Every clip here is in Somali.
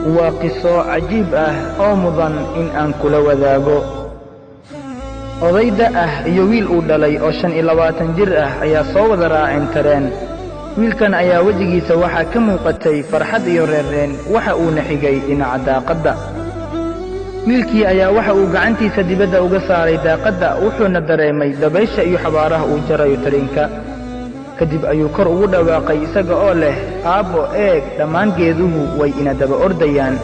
Waa qiso cajiib ah oo mudan in aan kula wadaago. Odayda ah iyo wiil uu dhalay oo 25 jir ah ayaa soo wada raaceen tareen. Wiilkan ayaa wejigiisa waxaa ka muuqatay farxad iyo reerreen, waxa uuna xigay dhinaca daaqadda. Wiilkii ayaa waxa uu gacantiisa dibadda uga saaray daaqadda, wuxuuna dareemay dabaysha iyo xabaaraha uu jarayo tareenka. Kadib ayuu kor ugu dhawaaqay isaga oo leh, "Aabbo, eeg, dhammaan geeduhu way ina daba ordayaan."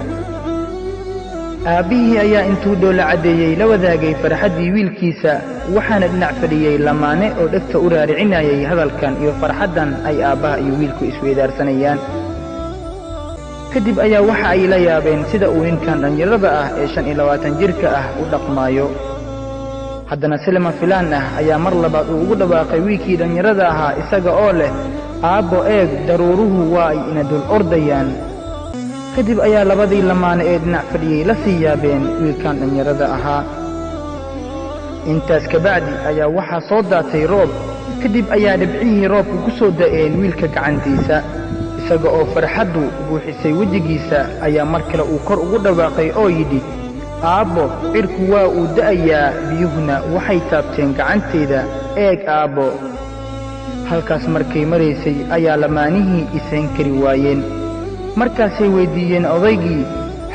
Aabbihii ayaa intuu dhoola caddeeyey la wadaagay farxaddii wiilkiisa, waxaana dhinac fadhiyey lamaane oo dhegta u raaricinayay hadalkan iyo farxaddan ay aabbaha iyo wiilku isweydaarsanayaan. Kadib ayaa waxa ay la yaabeen sida uu ninkan dhallinyarada ah ee 25 jirka ah u dhaqmaayo. Haddana si lama filaan ah ayaa mar labaad uu ugu dhawaaqay wiilkii dhallinyarada ahaa isaga oo leh, "Aabbo, eeg, daruuruhu waa ay ina dul ordayaan." Kadib ayaa labadii lamaane ee dhinac fadhiyey la sii yaabeen wiilkan dhallinyarada ahaa. Intaas kabacdi ayaa waxaa soo daatay roob. Kadib ayaa dhibcihii roobku ku soo da'een wiilka gacantiisa. Isaga oo farxaddu buuxisay wejigiisa ayaa mar kale uu kor ugu dhawaaqay oo yidhi, "Aabbo, cirku waa uu da'ayaa, biyuhuna waxay taabteen gacantayda, eeg aabbo." Halkaas markay maraysay ayaa lamaanihii isayn kari waayeen. Markaasay weyddiiyeen odaygii,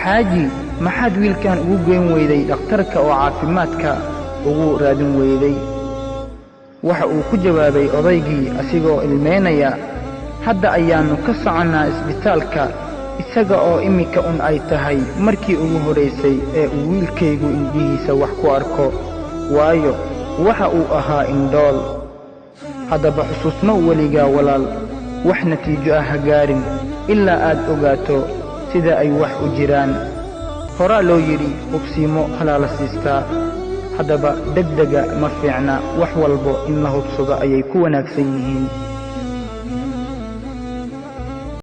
"Xaaji, maxaad wiilkan ugu geyn weyday dhakhtarka oo caafimaadka ugu raadin weyday?" Waxa uu ku jawaabay odaygii asigoo ilmeynaya, "Hadda ayaannu ka soconnaa isbitaalka, isaga oo iminka un ay tahay markii ugu horraysay ee uu wiilkaygu indhihiisa wax ku arko, waayo waxa uu ahaa indhool." Haddaba xusuusnow weligaa walaal, wax natiijo ah ha gaarin ilaa aad ogaato sida ay wax u jiraan. Horaa loo yidhi, hubsiimo halaa la siistaa. Haddaba degdega ma fiicna, wax walbo in la hubsado ayay ku wanaagsan yihiin.